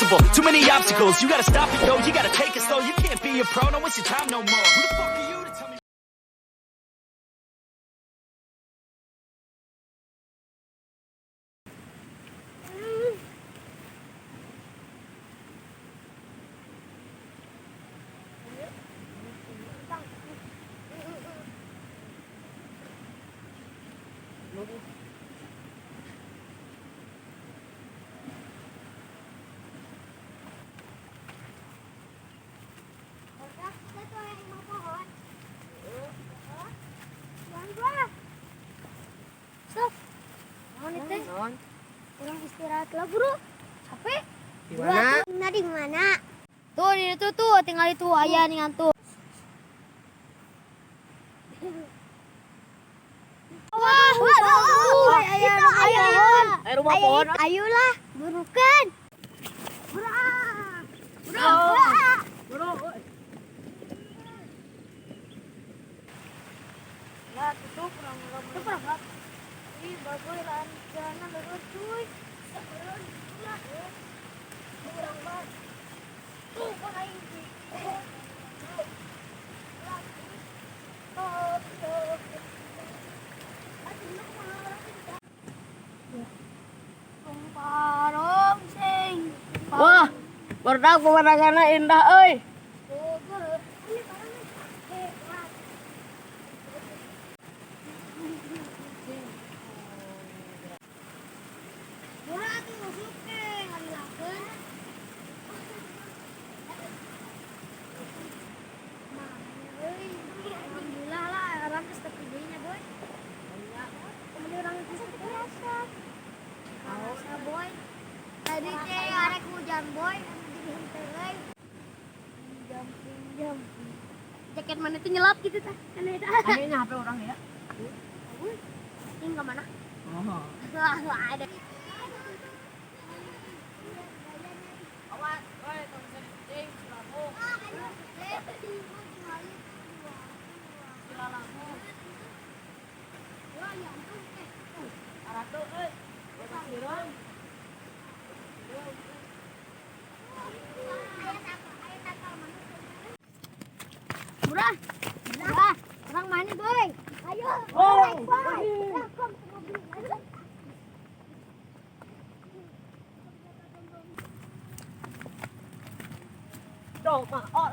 impossible. Too many obstacles, you gotta stop it, yo. You gotta take it slow, you can't be a pro. Don't waste your time no more. Who the fuck are you to tell me? Stop. Naon? Kurang istirahat lah, bro. Capek. Di mana? Nah, di mana? Tuh, di itu tuh, tinggal itu ayah nih ngantuk. Wah, wah, ayah, ayah, Ayo rumah pohon. Ayolah, burukan. Bro, bro, Bro. Ya, itu kurang itu kurang. Ih, bagus jalanan lurus cuy. Lurus lah. Kurang banget. Tuh, kok aing. Wah, barudak pemandangannya indah euy. Alhamdulillah lah, orang geus terpilihnya, boy. Kemudian orang geus biasa. Karasa, boy. Tadi teh arek hujan, boy, jadi henteu euy. Jumping, jumping. Jaket mana tuh nyelap gitu tah. Kan eta. Kayaknya HP orang ya. Ini ke mana? Oh. Ada. Awas, oi, tong sering silamu. Silalamu. Aratu euy. Sirang. Murah, murah. Orang mana, boy? Ayo, Oh, boy. Tuh, mah, oh,